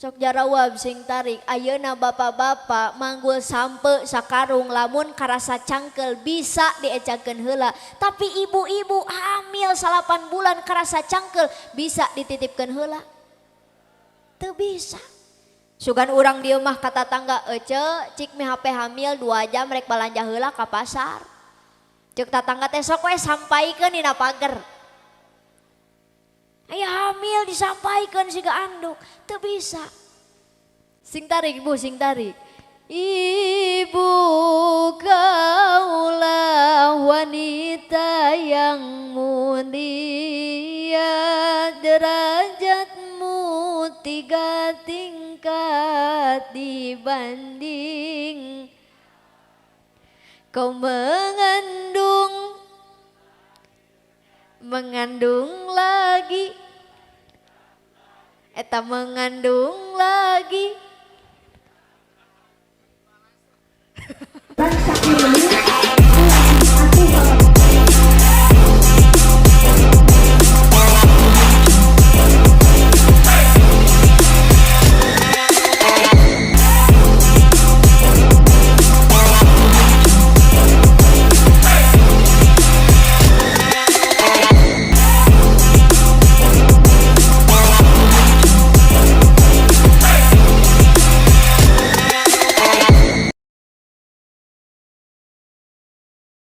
Sok jarawab sing tarik. Ayeuna bapak-bapak manggul sampe sakarung lamun karasa cangkel bisa diecakeun heula. Tapi ibu-ibu hamil 8 bulan karasa cangkel bisa dititipkeun heula? Teu bisa. Sugan urang dieu mah ka tatangga ece cik mi HP hamil 2 jam rek balanja heula ka pasar. Ceuk tatangga teh sok we sampaikeun dina pager. Aya hamil disampaikan siga anduk, teu bisa. Sing tarik Bu, sing tarik. Ibu kaulah wanita yang mulia, derajatmu 3 tingkat dibanding kau mengandung, mengandung lagi, eta mengandung lagi.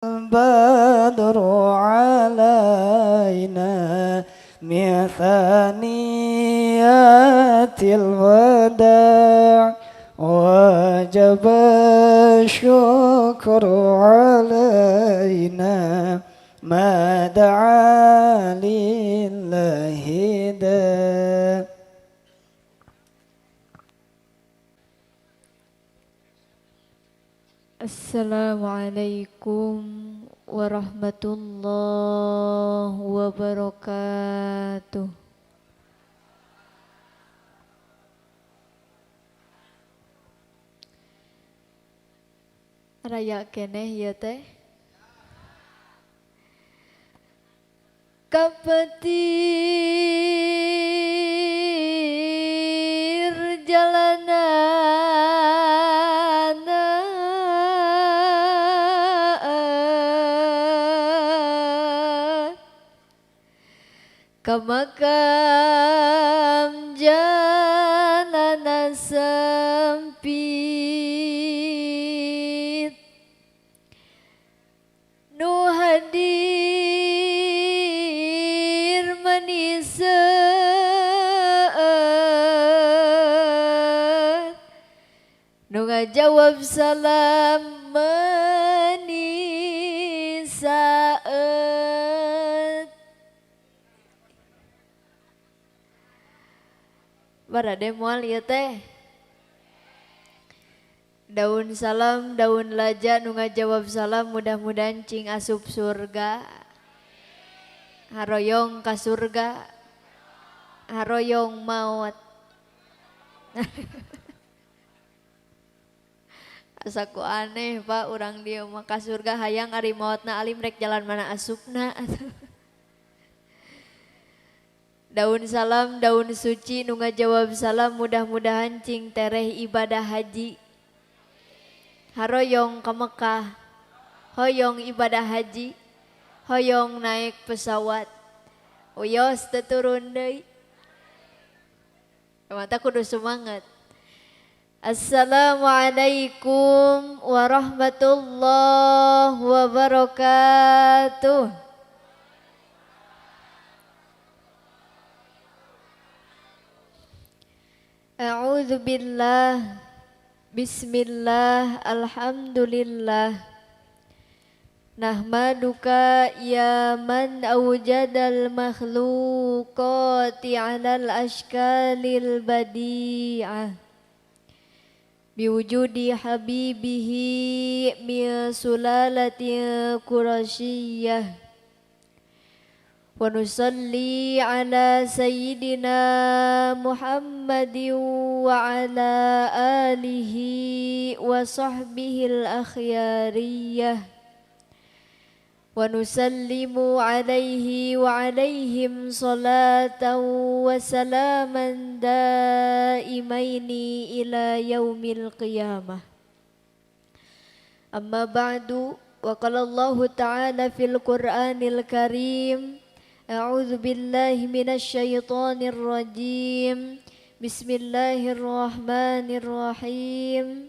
البدر علينا من ثنيات الوداع وجب الشكر علينا ما دعا لله داع. Assalamualaikum warahmatullahi wabarakatuh. Raya keneh ieu teh. Kapetir jalanan ke makam jalanan sempit, nu hadir maniseur, nu ngajawab salam manisaeut. Barade moal ieu teh. Daun salam, daun laja nu ngajawab salam mudah-mudahan cing asup surga. Haroyong ka surga. Haroyong maot. Asa ku aneh Pak urang dieu mah ka surga hayang ari maotna alim rek jalan mana asupna. Daun salam, daun suci nu ngajawab salam mudah-mudahan cing tereh ibadah haji. Haroyong ke Mekah, hoyong ibadah haji, hoyong naik pesawat. Uyos teu turun deui. Mata kudu semangat. Assalamualaikum warahmatullahi wabarakatuh. A'udzu billah, bismillah, alhamdulillah. Nahmaduka ya man awjadal makhluqati 'alal ashkalil badi'ah biwujudi habibihi min sulalatin qurasyiyyah. Wa nusalli ala sayyidina Muhammadin wa ala alihi wa sahbihil akhyariyah. Wa nusallimu alaihi wa alaihim salatan wa salaman daimaini ila yaumil qiyamah. Amma ba'du, wa qala Allahu ta'ala fil Qur'anil Karim, a'udzu billahi minasy syaithanir rajim. Bismillahirrahmanirrahim.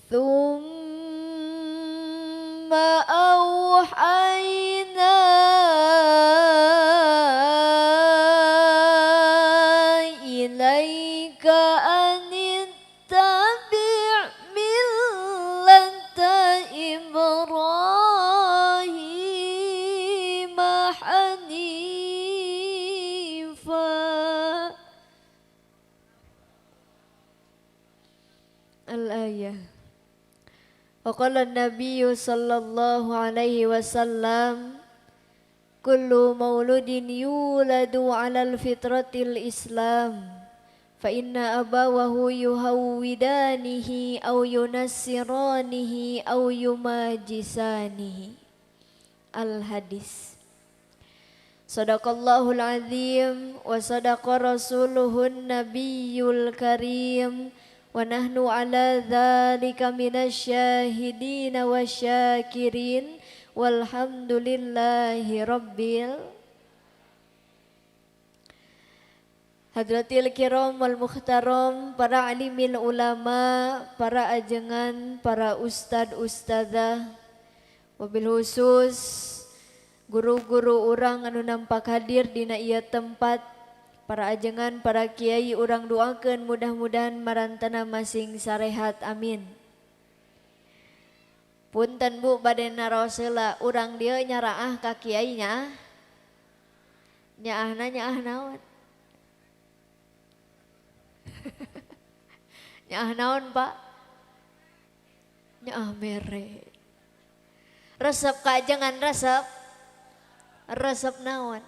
Thumma awhayna ilaika an ittabi' millata Ibrahim hanifa. Al-ayah. Waqala Nabi sallallahu alaihi wasallam, kullu mauludin yuladu alal fitratil Islam, fa inna abawahu yuhawwidanihi aw yunassiranihi aw yumajisanihi. Al hadis. Sadaqallahul azim wa sadaqa rasuluhun nabiyyul karim. Wa nahnu ala dzalika minasyahidin wasyakirin walhamdulillahi rabbil. Hadratil kiram wal mukhtaram, para alimil ulama, para ajengan, para ustad ustadzah, wabil khusus guru-guru urang anu nampak hadir dina ieu tempat, para ajengan, para kiai urang doakeun mudah-mudahan marantana masing sarehat, amin. Punten bu bade naros heula, urang dieu nyaraah ka kiai nyaah. Nyaahna nyaah naon? Nyaah naon Pak? Nyaah mere. Resep ka ajengan resep? Resep naon?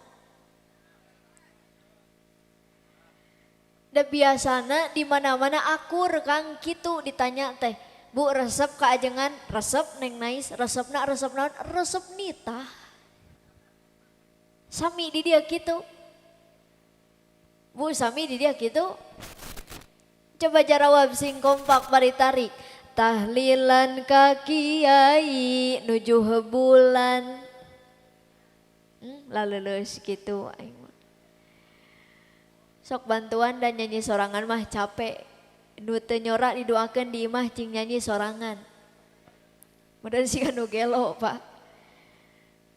Da biasana di mana-mana akur Kang kitu ditanya teh, Bu resep ka ajengan, resep neng nais, resepna resep naon, resep nitah. Sami di dia kitu. Bu sami di dia kitu. Coba jarawab sing kompak bari tarik. Tahlilan ka kiai nuju bulan. Laleuleus kitu aing. Sok bantuan dan nyanyi sorangan mah capek. Nu teu nyora didoakeun di imah cing nyanyi sorangan. Mudah sih nu gelo Pak.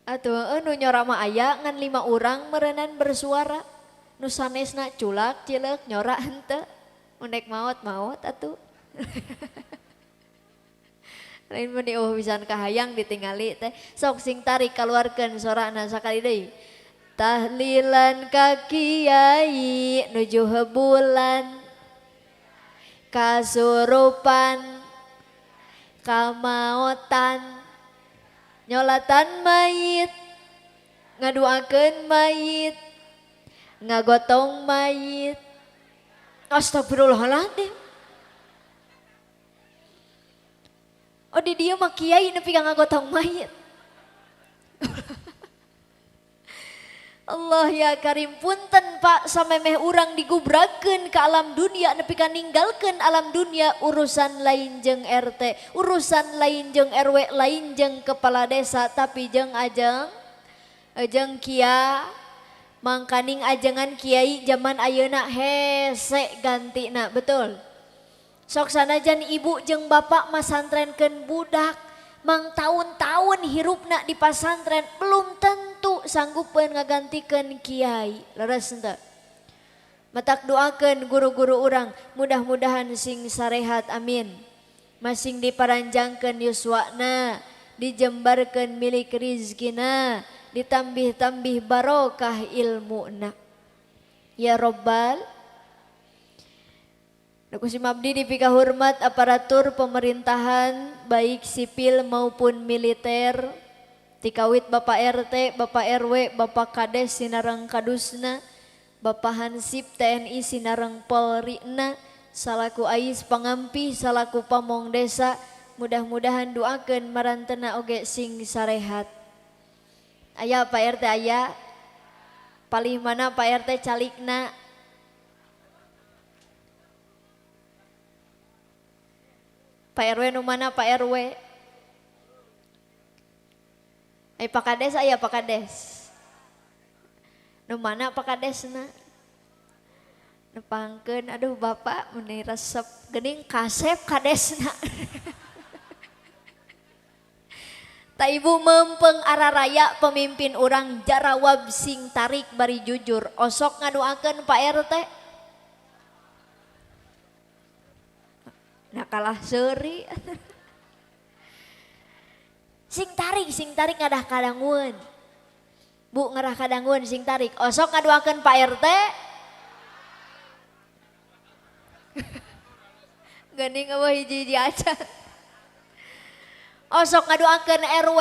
Atuh nu nyora mah aya ngan 5 urang meureunan bersuara. Nu sanesna culak cileuk nyora henteu. Mun maot maot atuh. Lain mun eueuh pisan kahayang ditingali teh. Sok sing tarik kaluarkeun sorana sakali deui. Tahlilan ka kiai nuju bulan, kasurupan, kamaotan, nyolatan mayit, ngaduakeun mayit, ngagotong mayit. Astagfirullahaladzim. Oh di dieu mah kiai nepi ka ngagotong mayit. Allah ya Karim, punten Pak, samemeh urang digubrakeun ke alam dunia nepi ka ninggalkeun alam dunia, urusan lain jeung RT, urusan lain jeung RW, lain jeung kepala desa, tapi jeung ajeng ajeng kia, mangkaning ajengan kiai zaman ayeuna hese gantina, betul. Sok sanajan ibu jeung bapak masantrenkeun budak mang tahun-tahun hirupna di pasantren belum tentu sanggupeun ngagantikeun kiai. Leres henteu? Matak doakeun guru-guru urang mudah-mudahan sing sarehat, amin. Masing diparanjangkeun yuswana, dijembarkeun milik rizkina, ditambih-tambih barokah ilmuna. Ya Robbal. Kusim abdi dipika hormat aparatur pemerintahan baik sipil maupun militer, tikawit Bapak RT, Bapak RW, Bapak Kades sinareng Kadusna, Bapak Hansip TNI sinareng Polrina, salaku ais pangampih, salaku pamong desa, Mudah-mudahan doakeun marantena oge sing sarehat. Aya Pak RT aya. Palih mana Pak RT calikna? Pak RW nu mana Pak RW? Pak Kades aya Pak Kades. Nu mana Pak Kadesna? Nepangkeun aduh bapak meuni resep geuning kasep kadesna. Ta ibu mempeng araraya pemimpin urang jarawab sing tarik bari jujur. Osok ngadoakeun Pak RT. Nah kalah seuri. Sing tarik ngadah kadangun. Bu ngerah kadangun sing tarik. Osok ngadoakeun Pak RT. Geuning eueuh hiji-hiji acan. Osok ngadoakeun RW.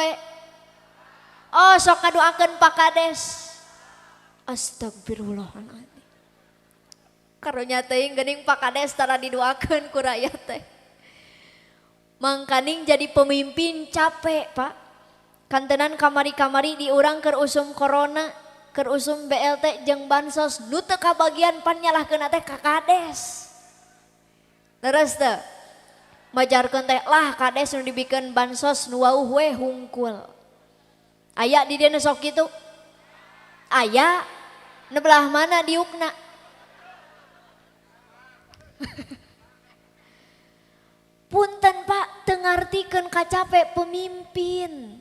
Osok ngadoakeun Pak Kades. Astagfirullahaladzim. Karunya teuing geuning Pak Kades tara didoakeun ku rakyat teh. Mangkaning jadi pemimpin capek, Pak. Kantenan kamari-kamari diurang keur usum corona, keur usum BLT jeung bansos nu teu kabagian pan nyalahkeun teh ka kades. Leres teu? Majarkeun teh lah kades nu dibikeun bansos nu wauh we hungkul. Aya di dieu nu sok kitu? Aya. Nu belah mana diukna? Punten Pak, teu ngartikeun kacape pemimpin.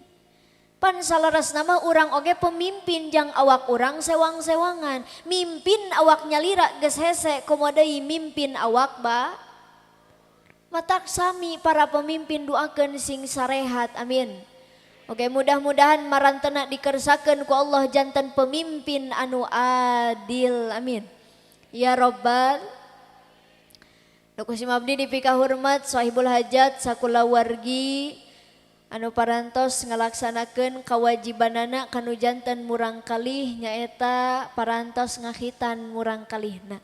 Pan salaras nama urang oge pemimpin jang awak urang sewang-sewangan. Mimpin awak nyalira geus hese komo deui mimpin awak ba. Matak sami para pemimpin doakeun sing sarehat, amin. Oke, mudah-mudahan marantena dikersakeun ku Allah jantan pemimpin anu adil, amin. Ya Rabbal. Nu ku sim abdi dipika hormat sahibul hajat sakulawargi anu parantos ngalaksanakeun kawajibanana kanu janten murang kalih nyaeta parantos ngahitan murang kalihna.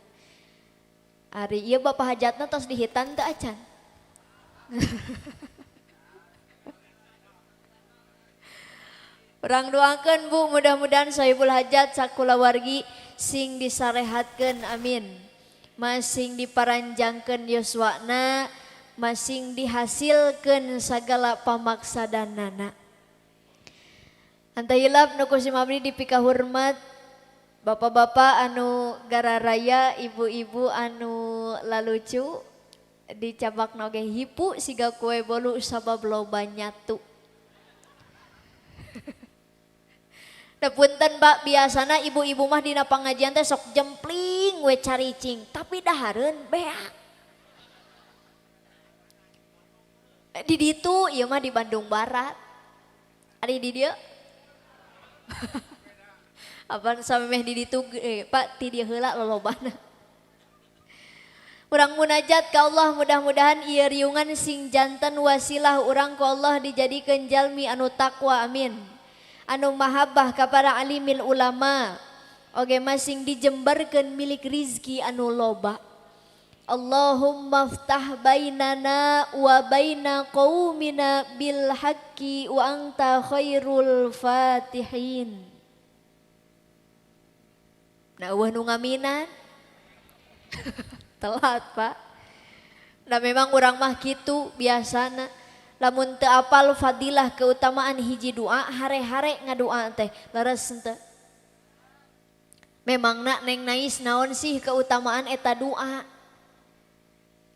Ari ieu bapak hajatna tos dihitan teu acan? Urang doakeun Bu, mudah-mudahan sahibul hajat sakulawargi sing disarehatkeun, amin. Masing diparanjangkeun yuswana, masing dihasilkeun sagala pamaksadanana. Anta hilap nu ku sim abdi dipika hormat bapak-bapak anu gararaya, ibu-ibu anu lalucu dicabak oge hipu siga kue bolu sabab loba nyatu. Da punten Pak, biasana ibu-ibu mah dina pangajian teh sok jempling we caricing, tapi dahareun beak. Di ditu ieu mah di Bandung Barat. Ari di dieu. Apaan samemeh di ditu Pak ti dieu heula lolobana. Urang munajat ka Allah mudah-mudahan ieu riungan sing janten wasilah urang ku Allah dijadikeun jalmi anu takwa, amin. Anu mahabbah kepada alimil ulama oge masing dijembarkeun milik rizki anu loba. Allahumma ftah bainana wa baina qaumina bil haqqi wa anta khairul fatihin. Nah eueuh nu ngaminan. Telat Pak. Nah memang urang mah kitu biasana. Lamun teu apal fadilah keutamaan hiji doa hare-hare ngadoa teh leres henteu. Memangna Neng Nais naon sih keutamaan eta doa?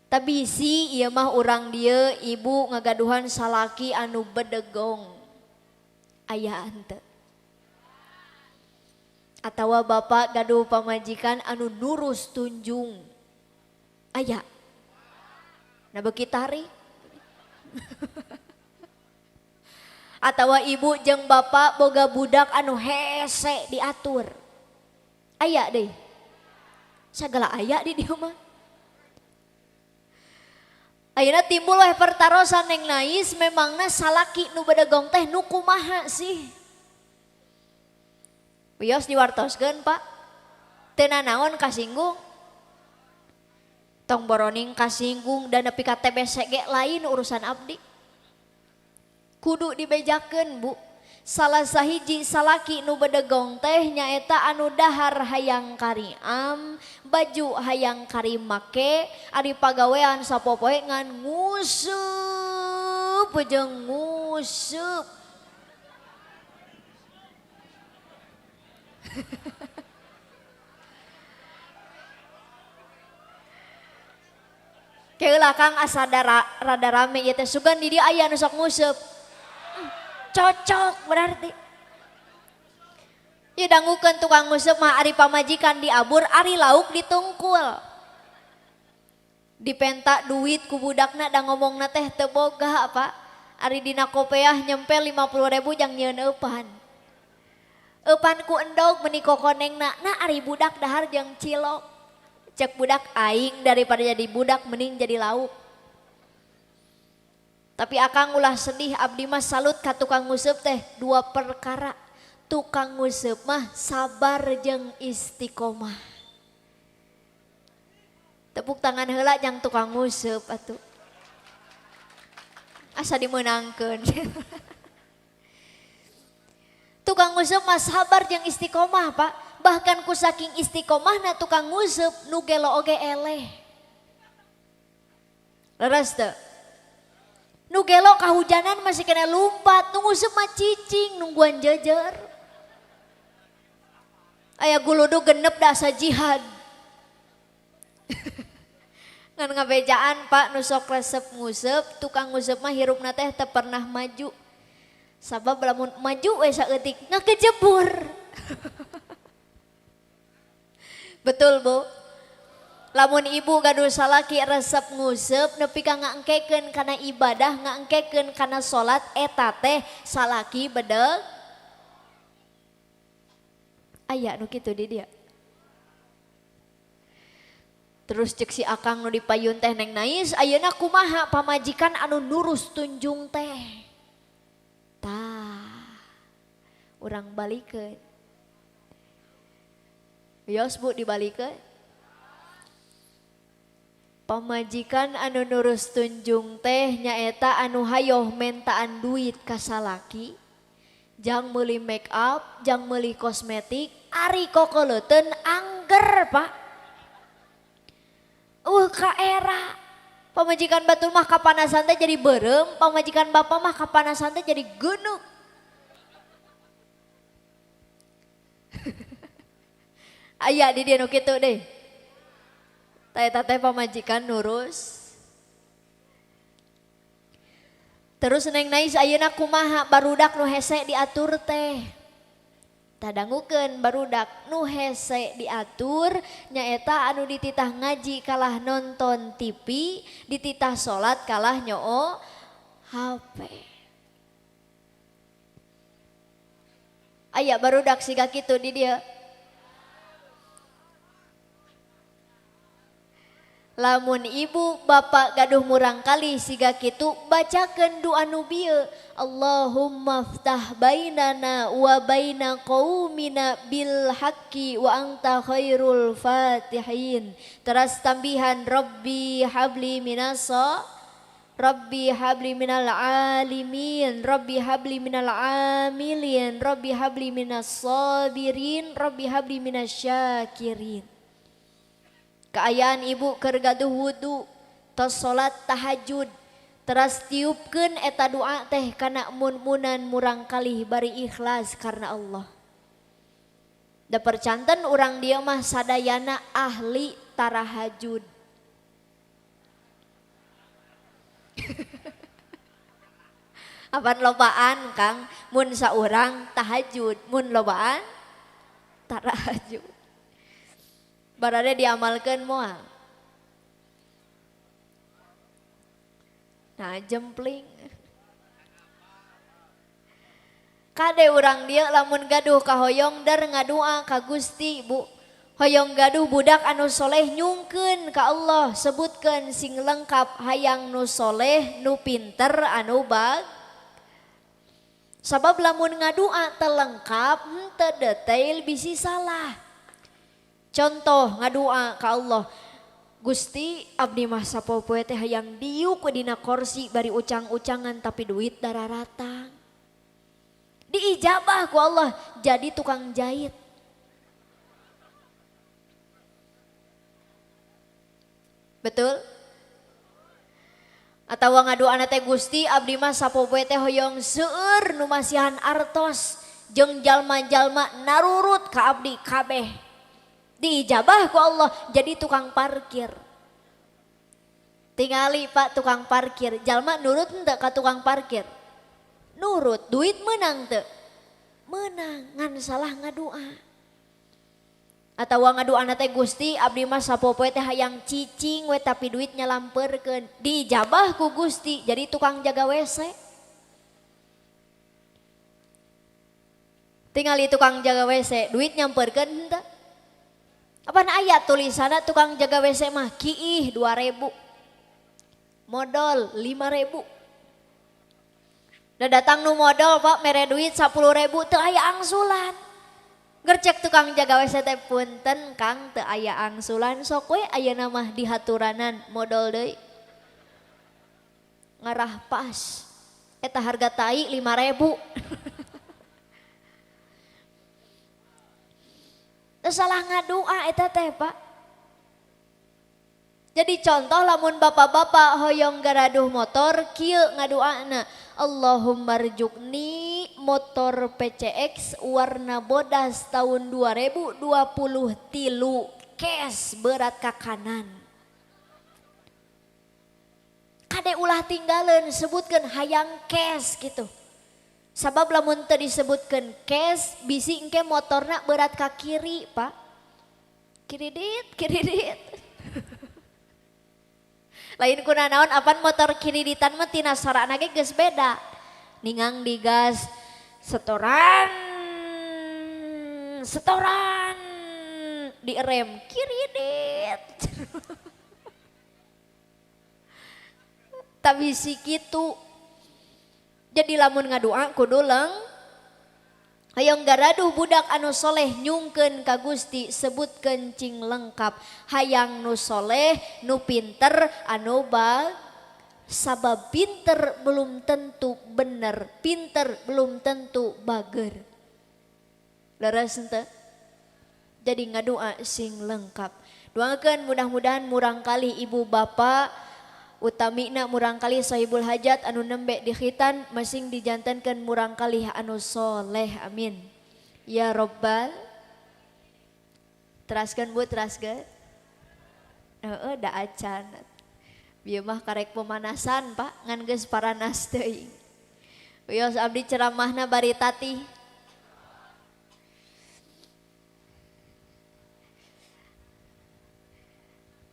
Tapi si ieu mah urang dieu ibu ngagaduhan salaki anu bedegong. Aya henteu? Atawa bapak gaduh pamajikan anu nurus tunjung. Aya. Nah beuki tarik. Atawa ibu jeung bapak boga budak anu hese diatur. Aya deh. Sagala aya di dieu mah. Ayeuna timbul we pertarosan Neng Nais memangna salaki nu bedegong teh nu kumaha sih? Wios diwartoskeun Pak. Teu nanaon kasinggung. Tong boroning kasinggung dan nepi ka TBC ge lain urusan abdi. Kudu dibejakeun Bu. Salah sahiji salaki nu bedegong teh nyaeta anu dahar hayang kariam, baju hayang karimake, ari pagawean sapopoe ngan nguseup jeung nguseup. Keula Kang asa rada rame ieu teh sugan di dieu aya nu sok nguseup. Cocok berarti. Ya dangukeun tukang nguseup mah ari pamajikan diabur, ari lauk ditungkul. Dipenta duit ku budakna da ngomongna teh teu boga Pak. Ari dina kopeah nyempel 50.000 jang nyieun eupan. Eupan ku endog meuni kokonengna, nah ari budak dahar jeung cilok. Cek budak aing daripada jadi budak mending jadi lauk. Tapi akang ulah sedih, abdi mah salut ka tukang nguseup teh dua perkara. Tukang nguseup mah sabar jeung istiqomah. Tepuk tangan heula jang tukang nguseup atuh. Asa dimeunangkeun. Tukang nguseup mah sabar jeung istiqomah Pak. Bahkan ku saking istiqomahna tukang nguseup nu gelo oge eleh. Leres teu? Nu gelo kahujanan masih kena lumpat, nu nguseup mah cicing nungguan jejer. Aya guludug genep da asa jihad. Ngan ngabejaan Pak nu sok resep nguseup, tukang nguseup mah hirupna teh teu pernah maju. Sabab lamun maju we saeutik ngakejebur. Betul Bu? Lamun ibu gaduh salaki resep nguseup nepi ka ngaengkekeun kana ibadah, ngaengkekeun kana salat eta teh salaki bedeg. Aya nu kitu di dia. Terus cek si akang nu dipayun teh Neng Nais, ayeuna kumaha pamajikan anu nurus tunjung teh. Tah, urang balikeun. Yos Bu dibalikeun. Pamajikan anu nurus tunjung teh nyaeta anu hayoh mentaan duit ka salaki, jang meuli make up, jang meuli kosmetik, ari kokoleuteun angger Pak. Ka era. Pamajikan batur mah kapanasan teh jadi beureum, pamajikan bapak mah kapanasan teh jadi geuneuh. Aya di dieu nu kitu deh. Eta teh pamajikan nurus. Terus Neng Nais ayeuna kumaha barudak nu hese diatur teh. Tadangukeun barudak nu hese diatur nyaeta anu dititah ngaji kalah nonton TV, dititah salat kalah nyoo HP. Aya barudak siga kitu di dieu. Lamun ibu bapak gaduh murang kali siga kitu bacakeun doa nu bieu, Allahumma ftah bainana wa baina qaumina bil haqqi wa anta khairul fatihin. Teras tambihan Rabbi habli minas Rabbi habli minal alimin, Rabbi habli minal amilin, Rabbi habli minas sabirin, Rabbi habli minas syakirin. Kaayaan ibu keur gaduh wudu, tos salat tahajud, teras tiupkeun eta doa teh kana mun-munan murang kalih bari ikhlas karena Allah. Da percanten urang dieu mah sadayana ahli tarahajud. Apan lobaan Kang, mun saurang tahajud, mun lobaan tarahajud. Barade diamalkan moal. Nah jempling. Kade urang dieu lamun gaduh kahoyong dar ngadua ka Gusti Bu. Hoyong gaduh budak anu soleh nyungkeun ka Allah, sebutkeun sing lengkap hayang nu soleh, nu pinter, anu bag. Sabab lamun ngadua teu lengkap, henteu detail bisi salah. Contoh ngadua ka Allah, Gusti abdi mah sapopoe teh hayang diuk we dina korsi bari ucang-ucangan tapi duit dararatang. Diijabah ku Allah jadi tukang jahit. Betul? Atawa ngadoana teh Gusti abdi mah sapopoe teh hoyong seueur nu masihan artos jeung jalma-jalma narurut ka abdi kabeh. Diijabah ku Allah jadi tukang parkir. Tingali Pak tukang parkir, jalma nurut henteu ka tukang parkir? Nurut, duit menang teu? Menang, ngan salah ngadoa. Atawa ngadoana teh Gusti abdi mah sapopoe teh hayang cicing we tapi duit nyalamperkeun. Diijabah ku Gusti jadi tukang jaga WC. Tingali tukang jaga WC, duit nyamperkeun henteu? Apaan aya tulisanna tukang jaga WC mah kiih 2000. Modal 5000. Da datang nu modal Pak mere duit 10.000 teu aya angsulan. Gercek tukang jaga WC teh punten Kang teu aya angsulan sok we ayeuna mah dihaturanan modal deui. Ngarah pas. Eta harga tai 5000. Teu salah ngadua eta teh Pak. Jadi contoh lamun bapak-bapak hoyong garaduh motor kieu ngaduana. Allahumma rjukni motor PCX warna bodas tahun 2023 cash berat ka kanan. Kade ulah tinggalin sebutkeun hayang cash gitu. Sabab lamun teu disebutkeun cash bisi engke motorna berat ka kiri Pak. Kiridit, kiridit. Lain kuna naon apan motor kiriditan mah tina sarana ge geus beda. Ningang digas setoran setoran direm kiridit. Tapi si kitu. Jadi lamun ngadua kudu leng hayang garaduh budak anu soleh nyungkeun ka Gusti sebutkeun cing lengkap. Hayang nu soleh, nu pinter, anu bag. Sabab pinter belum tentu bener, pinter belum tentu bager. Leres henteu? Jadi ngadua sing lengkap. Doakeun mudah-mudahan murangkalih ibu bapak utamina murangkalih sahibul hajat anu nembe di khitan masing dijantenkeun murangkalih anu soleh amin. Ya robbal. Teraskeun Bu, teraskeun. Heeh da acan. Bieu mah karek pemanasan Pak, ngan geus paranas teuing. Wios abdi ceramahna bari tatih.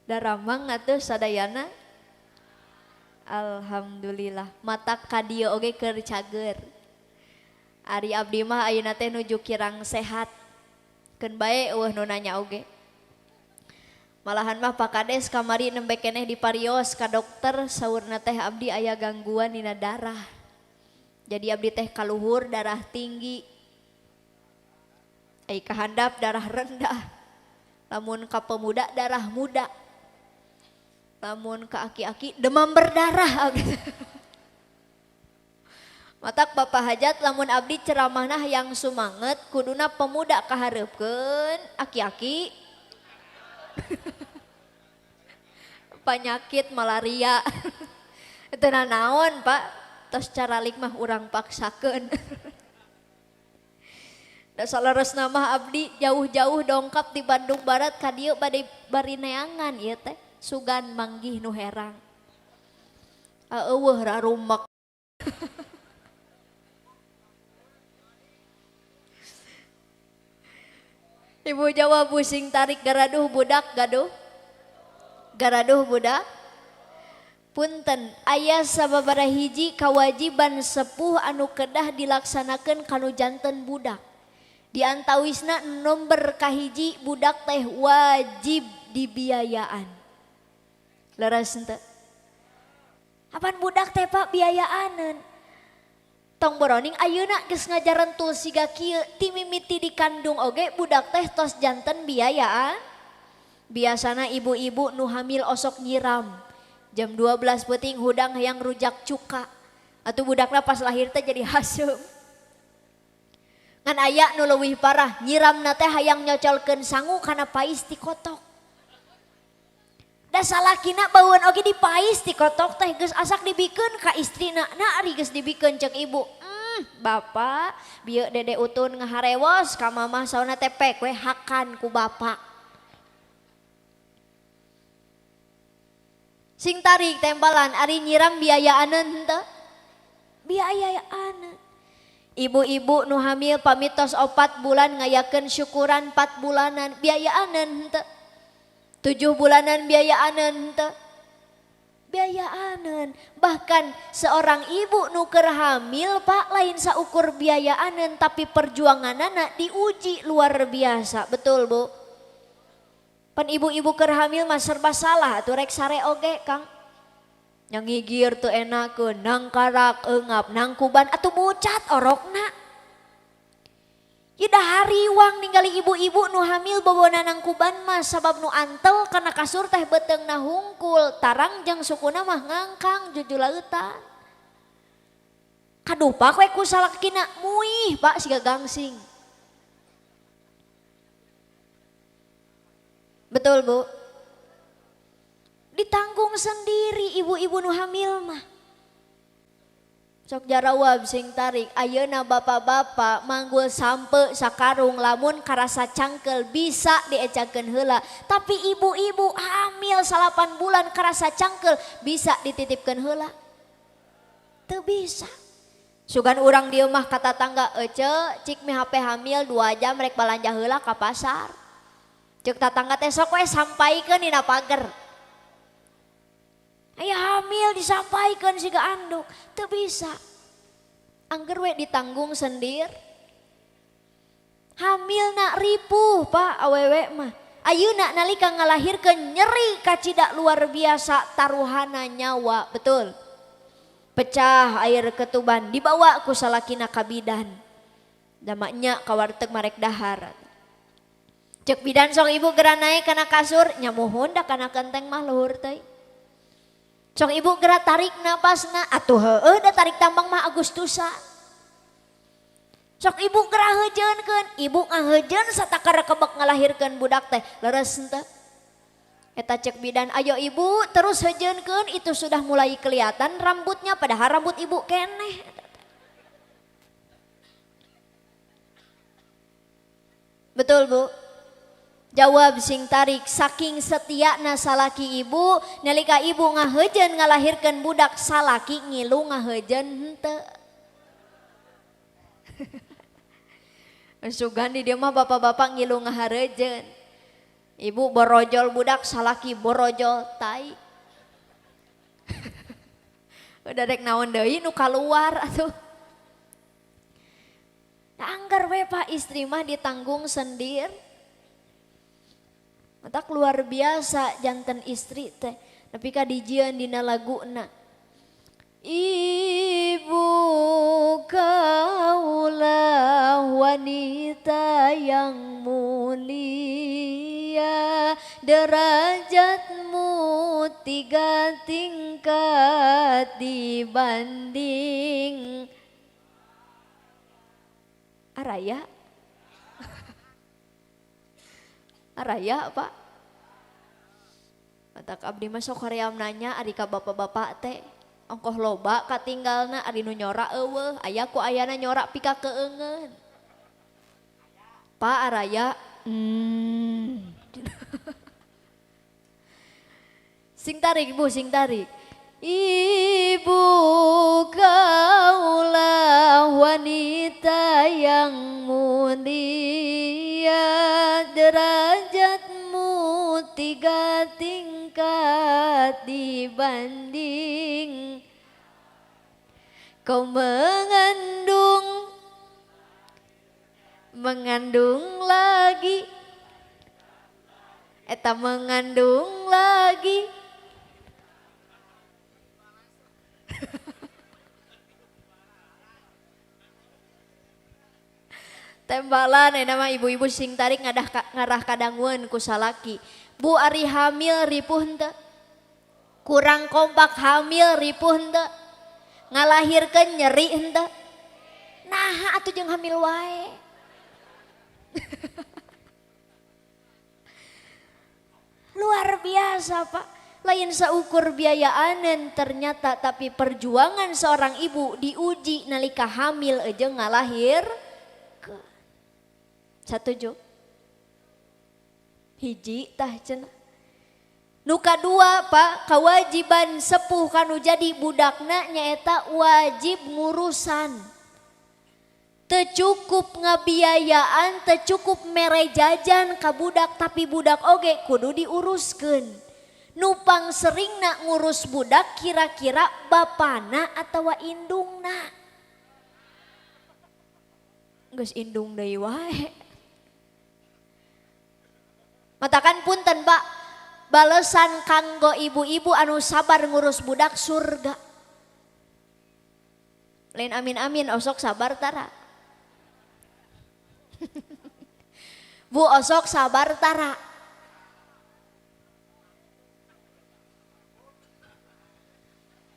Daramang atuh sadayana. Alhamdulillah mata kadieu oge keur cager. Ari abdi mah ayeuna teh nuju kirang sehat. Keun bae eueuh nu nanya oge. Malahan mah Pak Kades kamari nembe keneh diparios ka dokter saurna teh abdi aya gangguan dina darah. Jadi abdi teh kaluhur darah tinggi. Ai kahandap darah rendah. Lamun ka pemuda darah muda. Lamun ka aki-aki demam berdarah. Matak Bapak Hajat lamun abdi ceramahna yang sumanget kuduna pemuda kahareupkeun aki-aki penyakit malaria. Teu naon Pak, tos caralik mah urang paksakeun. Da saleresna mah abdi jauh-jauh dongkap di Bandung Barat ka dieu bade bari neangan ieu teh. Sugan manggih nu herang. Eueuh rarumek. Ibu Jawa pusing tarik garaduh budak gaduh. Garaduh budak. Punten aya sababaraha hiji kawajiban sepuh anu kedah dilaksanakeun kanu janten budak. Di antawisna nomor kahiji budak teh wajib dibiayaan. Leres henteu? Apan budak teh Pak biayaaneun. Tong boroning ayeuna geus ngajaran tul siga kieu ti mimiti dikandung oge budak teh tos janten biayaan. Biasana ibu-ibu nu hamil osok nyiram. Jam 12 peuting hudang hayang rujak cuka. Atuh budakna pas lahir teh jadi haseum. Ngan aya nu leuwih parah, nyiramna teh hayang nyocolkeun sangu kana pais ti kotok. Da salakina baueun oge dipais ti kotok teh geus asak dibikeun ka istrina. Na ari geus dibikeun ceuk ibu. Bapak bieu dede utun ngaharewos ka mamah sauna teh pek we hakan ku bapak. Sing tarik tembalan ari nyiram biayaaneun henteu? Biayaaneun. Ibu-ibu nu hamil pamitos 4 bulan ngayakeun syukuran 4 bulanan biayaaneun henteu? 7 bulanan biayaaneun henteu? Biayaaneun. Bahkan seorang ibu nu keur hamil Pak lain saukur biayaaneun tapi perjuanganana diuji luar biasa. Betul Bu? Pan ibu-ibu keur hamil mah serba salah atuh rek sare oge Kang. Yang ngigir teu enakeun, nangkarak eungap, nangkuban atuh bucat orokna. Ieu da hariwang ningali ibu-ibu nu hamil bobona nangkuban mah sabab nu antel kana kasur teh beuteungna hungkul, tarang jeung sukuna mah ngangkang jujulautan. Kadupak we ku salakina muih Pak siga gangsing. Betul Bu? Ditanggung sendiri ibu-ibu nu hamil mah. Sok jarawab sing tarik, ayeuna bapak-bapak manggul sampe sakarung lamun karasa cangkel bisa diecakeun heula. Tapi ibu-ibu hamil 8 bulan karasa cangkel bisa dititipkeun heula? Teu bisa. Sugan urang dieu mah ka tatangga ece cik mi HP hamil 2 jam rek balanja heula ka pasar. Ceuk tatangga teh sok we sampaikeun dina pager. Aya hamil disampaikan siga anduk, teu bisa. Angger we ditanggung sendir. Hamil nak ripuh Pak awewe mah. Ayeuna nalika ngalahirkeun nyeri kacida luar biasa taruhana nyawa, betul. Pecah air ketuban dibawa ku salakina ka bidan. Da maknya ka warteg marek dahar. Ceuk bidan sok ibu geura naek kana kasur, nya muhun da kana kenteng mah luhur teuing. Sok ibu gerak tarik napasna, atuh heueuh da tarik tambang mah Agustusan. Sok ibu gerak heujeunkeun, ibu ngaheujeun satakara kebek ngalahirkeun budak teh, leres henteu? Eta cek bidan, ayo ibu terus heujeunkeun, itu sudah mulai kelihatan rambutnya padahal rambut ibu keneh. Betul Bu? Jawab sing tarik, saking setiana salaki ibu, nalika ibu ngaheujeun ngalahirkeun budak salaki ngilu ngaheujeun henteu. Sugan di dieu mah bapak-bapak ngilu ngahareujeun. Ibu borojol budak salaki borojol tai. Udah rek naon deui nu kaluar atuh. Angger we Pak istri mah ditanggung sendiri. Matak luar biasa janten istri teh. Tapi ka dijieun dina laguna. Ibu kaulah wanita yang mulia, derajatmu 3 tingkat dibanding Araya. Araya Pak. Matak abdi mah sok hoream nanya ari ka bapak-bapak teh ongkoh loba katinggalna ari nu nyora eueuh aya ku ayana nyora pika keungeun. Pak araya Sing tarik Bu, sing tarik. Ibu kaulah wanita yang mulia, derajatmu 3 tingkat dibanding kau mengandung, mengandung lagi, eta mengandung lagi. Tembalan nama ibu-ibu sing tarik ngarah kadangueun ku salaki. Bu ari hamil ripuh henteu? Kurang kompak hamil ripuh henteu? Ngalahirkeun nyeri henteu? Nah atuh jeung hamil wae. Luar biasa Pak. Lain seukur biayaanen ternyata, tapi perjuangan seorang ibu diuji nalika hamil jeung ngalahirkeun. Satuju? Hiji tah cenah. Nu kadua Pak, kewajiban sepuh kanu jadi budakna nyaeta wajib ngurusan. Teu cukup ngabiayaan, teu cukup mere jajan ka budak, tapi budak oge kudu diuruskeun. Nupang seringna ngurus budak kira-kira bapana atawa indungna. Geus indung deui wae. Matakan punten Pak, balesan kanggo ibu-ibu anu sabar ngurus budak surga. Lain amin-amin osok sabar tara. Bu osok sabar tara.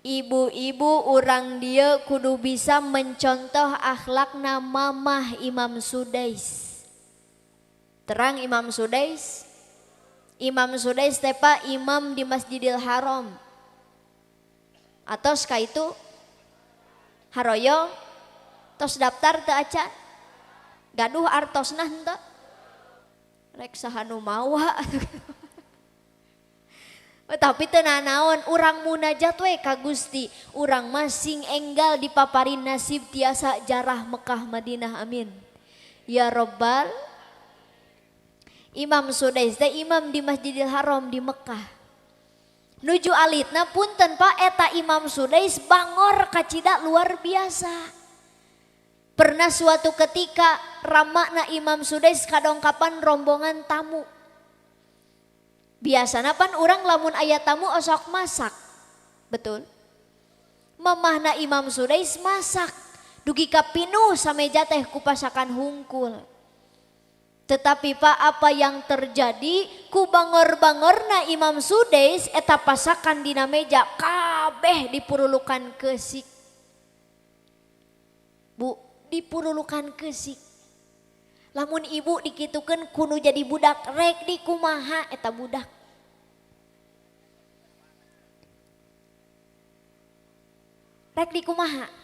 Ibu-ibu urang dieu kudu bisa mencontoh akhlakna mamah Imam Sudais. Terang Imam Sudais? Imam Sudais teh Pak imam di Masjidil Haram. Atos ka itu haroyo tos daftar teu acan? Gaduh artosna henteu? Rek saha nu mawa. Tapi teu nanaon urang munajat we ka Gusti, urang masing enggal dipaparin nasib tiasa jarah Mekah Madinah, amin. Ya Robbal. Imam Sudais teh imam di Masjidil Haram di Mekah. Nuju alitna punten Pak, eta Imam Sudais bangor kacida luar biasa. Pernah suatu ketika ramakna Imam Sudais kadongkapan rombongan tamu. Biasana pan urang lamun aya tamu osok masak. Betul? Mamahna Imam Sudais masak. Dugi ka pinuh sameja teh kupasakan hungkul. Tetapi Pak, apa yang terjadi? Ku bangor-bangorna Imam Sudais eta pasakan dina meja kabeh dipurulukan keusik. Bu, dipurulukan keusik. Lamun ibu dikitukeun kudu jadi budak rek di kumaha eta budak. Rek di kumaha?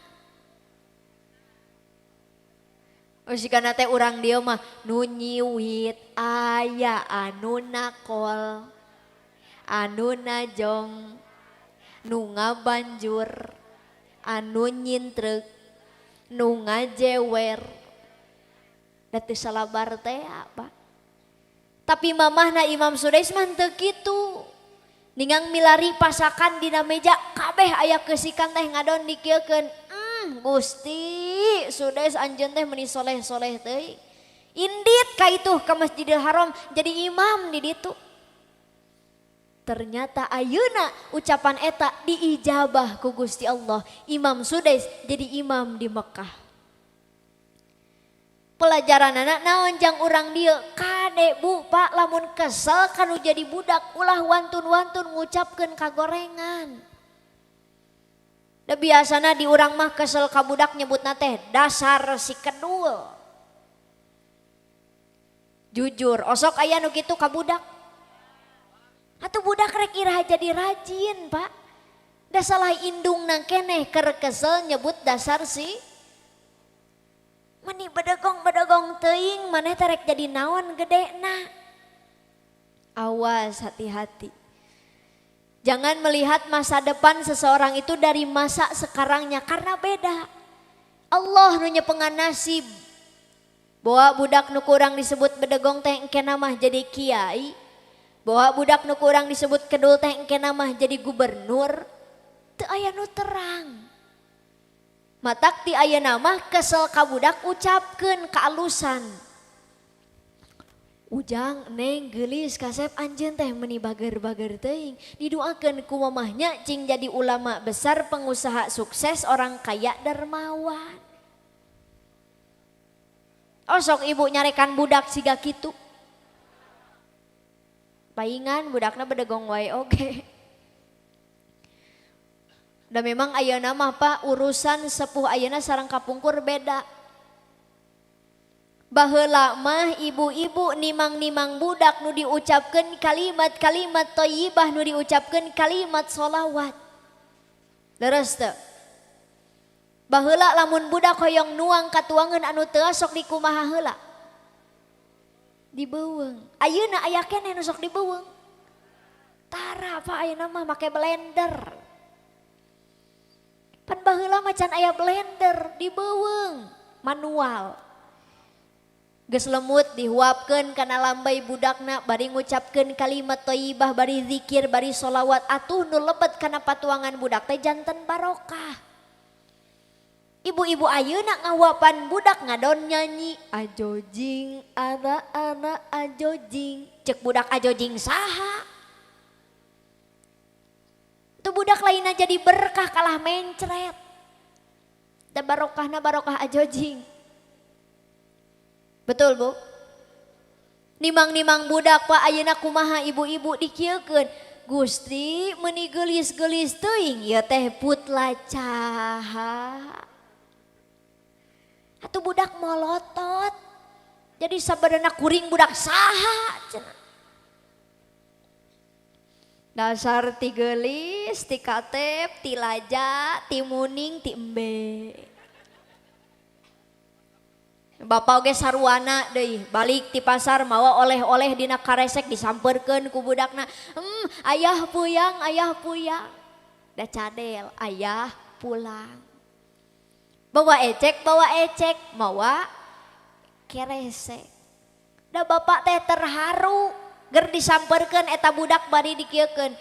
Sikana teh urang dieu mah nu nyiwit aya anu nakol, anu najong, nu ngabanjur, anu nyintreuk, nu ngajewer. Da teu salabar teh apa. Tapi mamahna Imam Sudais mah teu kitu. Ningang milari pasakan dina meja kabeh aya keusikan teh ngadon dikieukeun. Gusti Sudais anjeun teh meuni soleh-soleh teuing. Indit ka itu ka Masjidil Haram jadi imam di ditu. Ternyata ayeuna ucapan eta diijabah ku Gusti Allah. Imam Sudais jadi imam di Mekah. Pelajaran anak naon jang urang dieu kade bu Pak, lamun kesel kanu jadi budak ulah wantun-wantun ngucapkeun kagorengan. Da biasana di urang mah kesel ka budak nyebutna teh dasar si kedul. Jujur, osok aya nu kitu ka budak. Atuh budak rek iraha jadi rajin, Pak. Da salah indungna keneh keur kesel nyebut dasar si meni bedegong-bedegong teuing maneh teh rek jadi naon gedena. Awas hati-hati. Jangan melihat masa depan seseorang itu dari masa sekarangnya karena beda. Allah nu nyepengan nasib. Boa budak nu kurang disebut bedegong teh engkena mah jadi kiai. Boa budak nu kurang disebut kedul teh engkena mah jadi gubernur. Teu aya nu terang. Matak ti ayeuna mah kesel ka budak ucapkeun kaalusan. Ujang neng geulis kasep anjeun teh meuni bager-bager teuing. Didoakeun ku mamahnya cing jadi ulama besar, pengusaha sukses, orang kaya dermawan. Osok ibu nyarekan budak siga kitu. Paingan budakna bedegong wae oge. Da memang ayeuna mah Pak urusan sepuh ayeuna sareng kapungkur beda. Baheula mah ibu-ibu nimang-nimang budak nu diucapkeun kalimat-kalimat thayyibah, nu diucapkeun kalimat sholawat. Leres teu? Baheula lamun budak hoyong nuang katuangeun anu teu sok dikumaha heula? Dibeuweung. Ayeuna aya keneh nu sok dibeuweung. Tara Pak ayeuna mah make blender. Pan baheula mah can aya blender, dibeuweung manual. Geus lemut dihuapkeun kana lambai budakna bari ngucapkeun kalimat thayyibah, bari zikir, bari sholawat, atuh nu lebet kana patuangan budak teh janten barokah. Ibu-ibu ayeuna ngahuapan budak ngadon nyanyi ajojing ara-ara ajojing, cek budak ajojing saha? Tuh budak lainna jadi berkah kalah mencret. Da barokahna barokah ajojing. Betul Bu? Nimang-nimang budak Pak ayeuna kumaha ibu-ibu dikieukeun. Gusti meuni geulis-geulis teuing ieu teh putla caha. Atuh budak molotot. Jadi sabadana kuring budak saha cenah. Dasar ti geulis, ti katep, ti laja, ti muning, ti embe. Bapak oge saruana deui, balik ti pasar mawa oleh-oleh dina karesek disampeurkeun ku budakna. Ayah puyang, ayah puyang. Da cadel, ayah pulang. Bawa ecek, mawa keresek. Da bapak teh terharu, ger disampeurkeun eta budak bari dikieukeun.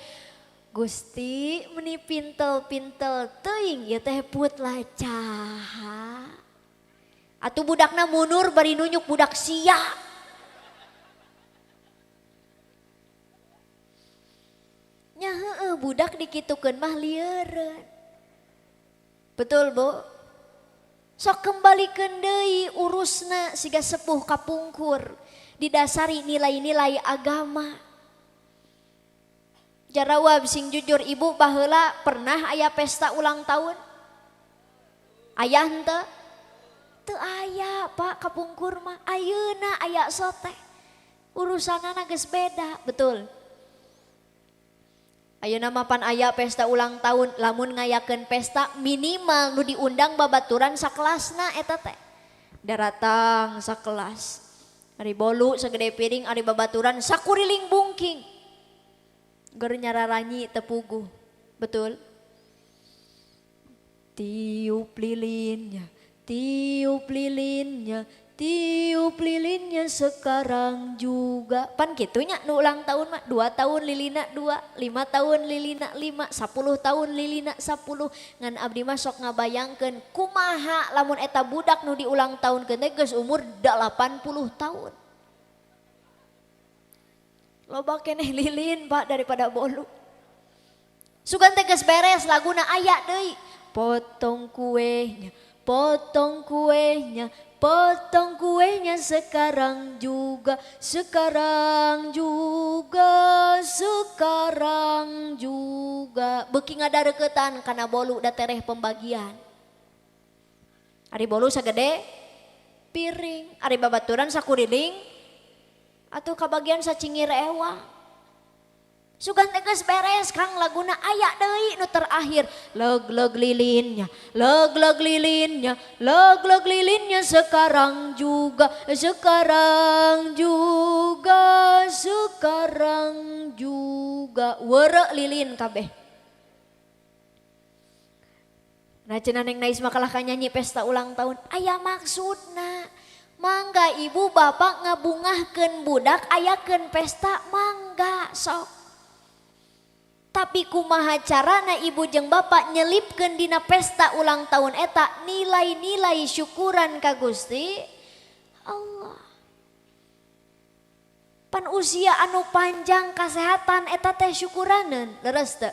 Gusti meuni pintel-pintel teuing ieu teh putla caha. Atuh budakna mundur bari nunjuk budak sia. Nya heueuh budak dikitukeun mah lieureun. Betul Bu? Sok kembalikeun deui urusna siga sepuh kapungkur didasari nilai-nilai agama. Jarawab sing jujur ibu baheula pernah aya pesta ulang tahun? Aya henteu? Teu aya Pak kapungkur mah, ayeuna aya sote. Urusanana geus beda, betul. Ayeuna mah pan aya pesta ulang tahun, lamun ngayakeun pesta minimal nu diundang babaturan sakelasna eta teh. Daratang sakelas. Ari bolu sagede piring, ari babaturan sakuriling bungking. Ger nyararanyi teu puguh. Betul? Tiup lilinnya, tiup lilinnya, tiup lilinnya sekarang juga. Pan kitunya nu ulang tahun mah 2 tahun lilina 2, 5 tahun lilina 5, 10 tahun lilina 10. Ngan abdi mah sok ngabayangkeun kumaha lamun eta budak nu diulang tahun keun teh geus umur 80 tahun. Loba keneh lilin Pak daripada bolu. Sugan teh geus beres laguna aya deui. Potong kuehnya, potong kuehnya, potong kuehnya sekarang juga, sekarang juga, sekarang juga. Beuki ngadareukeutan kana bolu da tereh pembagian. Ari bolu sagede piring, ari babaturan sakuriling atuh kabagian sacingir ewa. Sugan teh geus beres Kang laguna aya deui nu terakhir. Leg-leg lilinnya, leg-leg lilinnya, leg-leg lilinnya sekarang juga, sekarang juga, sekarang juga. Werek lilin kabeh. Nah cenah Neng Nais mah kalah ka nyanyi pesta ulang tahun aya maksudna. Mangga ibu bapak ngabungahkeun budak ayakeun pesta mangga sok. Tapi kumaha carana ibu jeung bapak nyelipkeun dina pesta ulang tahun eta nilai-nilai syukuran ka Gusti Allah. Pan usia anu panjang kasehatan eta teh syukuraneun, leres teu?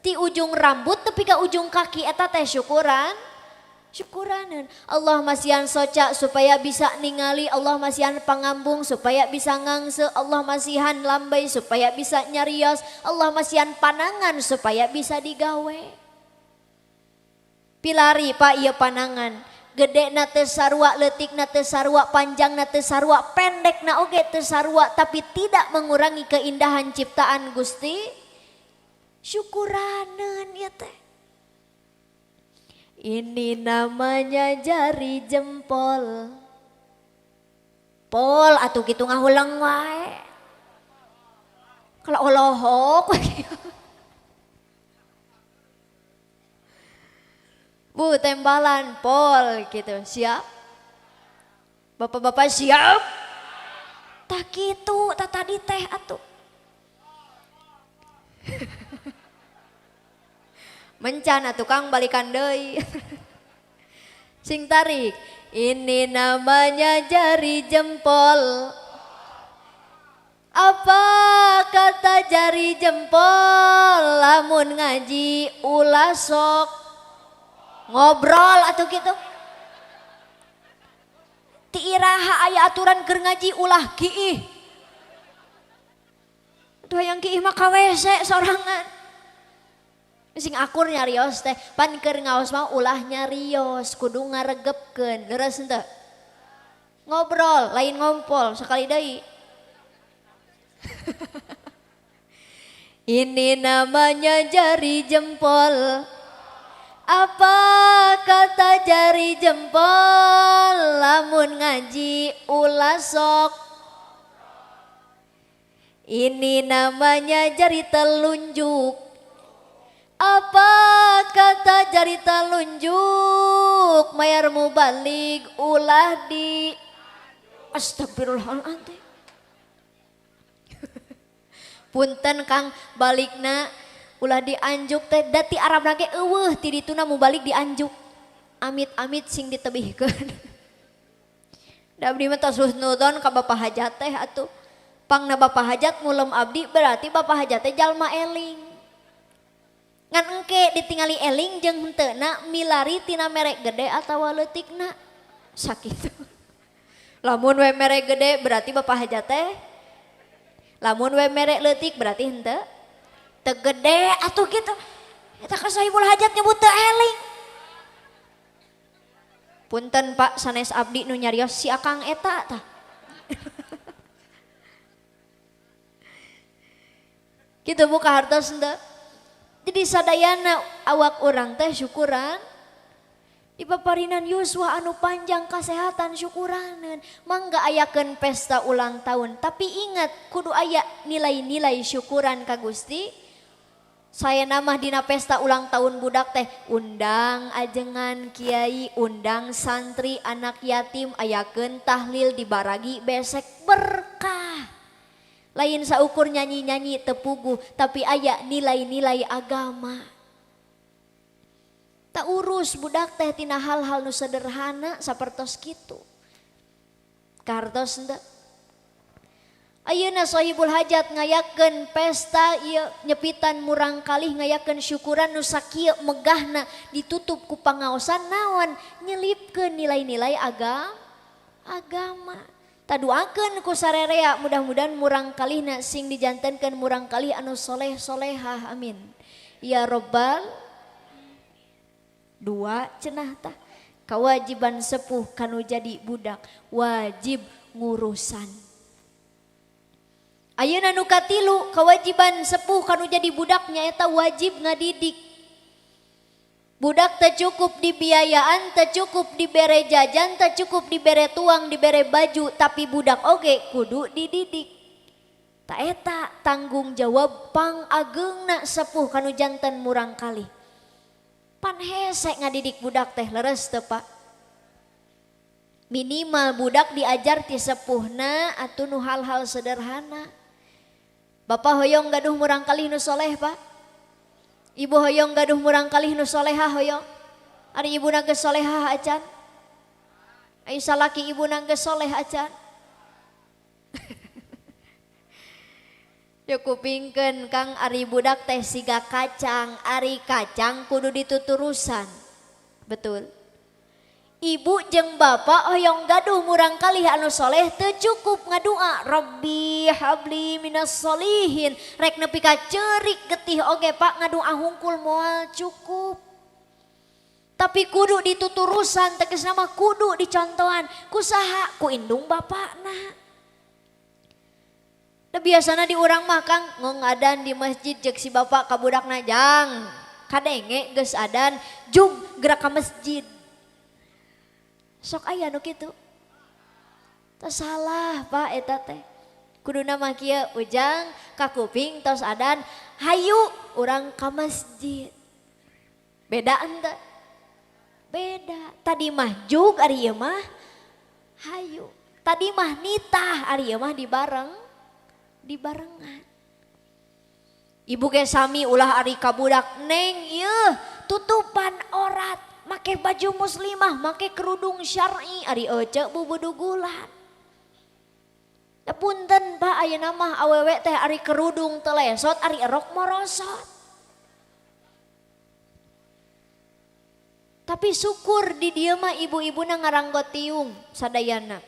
Ti ujung rambut tepi ka ujung kaki eta teh syukuran Syukuraneun. Allah masihan soca supaya bisa ningali, Allah masihan pangambung supaya bisa ngangse, Allah masihan lambai supaya bisa nyarios, Allah masihan panangan supaya bisa digawe. Pilari Pak ieu panangan. Gede na teu sarua, leutik na teu sarua, panjang na teu sarua, pendek na oge teu sarua, tapi tidak mengurangi keindahan ciptaan Gusti. Syukuraneun ieu teh. Ini namanya jari jempol. Pol atuh kitu ngahuleng wae. Kalau olohok. Bu tembalan pol gitu. Siap? Bapak-bapak siap? Tak kitu, tak tadi teh atuh. Mencan atuh Kang balikan deui. Sing tarik. Ini namanya jari jempol. Apa kata jari jempol? Lamun ngaji ulah sok ngobrol atuh kitu. Ti iraha aya aturan keur ngaji ulah kiih. Atuh hayang kiih mah ka WC sorangan. Sing akur nyarios teh, pan keur ngaos mah ulah nyarios, kudu ngaregepkeun, leres henteu? Ngobrol, lain ngompol, sekali deui. Ini namanya jari jempol. Apa kata jari jempol? Lamun ngaji ulah sok. Ini namanya jari telunjuk. Apa kata jari telunjuk? Mayar mubalik ulah di astagfirullahaladzim. Punten Kang balikna ulah dianjuk teh dati Arab lagi eueuh ti dituna mubalik dianjuk. Amit-amit sing ditebihkeun. Da abdi mah tos husnudon ka Bapak Hajat teh atuh. Pangna Bapak Hajat ngulem abdi berarti Bapak Hajat teh jalma eling. Ngan engke ditingali eling jeung henteuna milari tina merek gede atawa leutikna. Sakitu. Lamun we merek gede berarti Bapak Hajat teh. Lamun we merek leutik berarti henteu teu gede atuh kitu. Eta ka sahibul hajat nyebut teu eling. Punten Pak sanes abdi nu nyarios si Akang eta tah. Kitu buka hartos henteu. Jadi sadayana awak orang teh syukuran dipaparinan yuswa anu panjang kesehatan syukuraneun. Mangga ayakeun pesta ulang tahun, tapi ingat kudu aya nilai-nilai syukuran ka Gusti. Saya namah dina pesta ulang tahun budak teh undang ajengan kiai, undang santri, anak yatim, ayakeun tahlil dibaragi besek berkah. Lain saukur nyanyi-nyanyi tepuguh, tapi aya nilai-nilai agama. Tak urus budak teh tina hal-hal nu sederhana sapertos kitu. Kartos henteu. Ayeuna sahibul hajat ngayakeun pesta ieu nyepitan murang kalih ngayakeun syukuran nu sakieu megahna ditutup ku pangaosan naon nyelipkeun nilai-nilai agama. Taduakeun ku sarerea mudah-mudahan murang kalihna sing dijantenkeun murang kalih anu soleh solehah amin. Ya robbal dua cenah tah kewajiban sepuh kanu jadi budak wajib ngurusan. Ayeuna nu katilu kewajiban sepuh kanu jadi budak nyaeta wajib ngadidik. Budak teu cukup dibiayaan, teu cukup dibere jajan, teu cukup dibere tuang, dibere baju, tapi budak oge kudu dididik. Ta eta tanggung jawab pangageungna sepuh kanu janten murang kalih. Pan hese ngadidik budak teh leres teu Pak? Minimal budak diajar ti sepuhna atuh nu hal-hal sederhana. Bapak hoyong gaduh murang kalih nu soleh Pak? Ibu hoyong gaduh murang kalih nu solehah hoyong? Ari ibu geus solehah acan? Ari salaki ibu geus soleh acan? Ya kupingkeun Kang ari budak teh siga kacang, ari kacang kudu dituturusan. Betul. Ibu jeung bapak hoyong gaduh murang kalih anu soleh teu cukup ngadua Rabbi habli minas solihin rek nepi ka ceurik getih oge Pak ngadua hungkul moal cukup. Tapi kudu dituturusan tegasna mah kudu dicontohan ku saha ku indung bapakna. Da biasana di urang mah Kang ngongadan di masjid jeung si bapak ka budakna jang kadenge geus adan jung gerak ka masjid. Sok aya nu kitu. Teu salah Pak eta teh. Kuduna mah kieu ujang ka kuping tos adan hayu urang ka masjid. Beda henteu? Beda. Tadi mah jug ari ieu mah hayu. Tadi mah nitah ari ieu mah dibarengan. Ibu ge sami ulah ari ka budak neng ieu tutupan orat make baju muslimah, make kerudung syar'i ari ece bubudugulan. Da punten Pak ayeuna mah awewe teh ari kerudung teu lesot ari erok morosot. Tapi syukur di dieu mah ibu-ibuna ngaranggo tiung sadayana.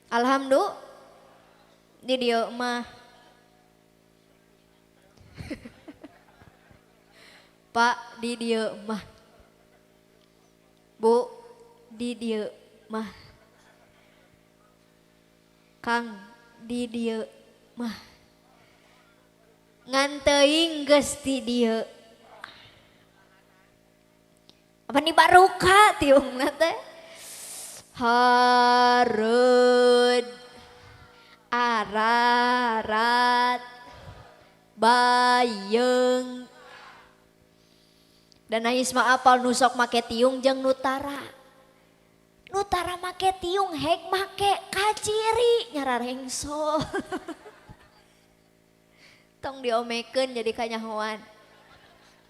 Alhamdulillah di dieu mah. Pak di dieu mah. Bu di dieu mah. Kang di dieu mah. Ngan teuing geus di dieu. Apa nih baruka tiungna teh? Hareud ararat bayeung. Dan ais mah apal nu sok make tiung jeung nutara. Nutara make tiung hek make kaciri nyararengso. Tong diomekeun jadi kanyahoan.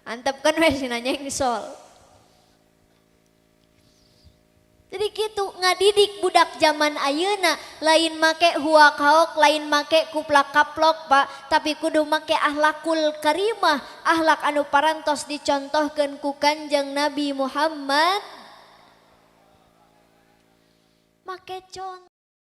Antepkeun we sina nyengsol. Jadi gitu ngadidik budak zaman ayeuna lain make huak haok, lain make kuplak kaplok Pak, tapi kudu make akhlakul karimah, akhlak anu parantos dicontohkeun ku Kanjeng Nabi Muhammad. Make contoh.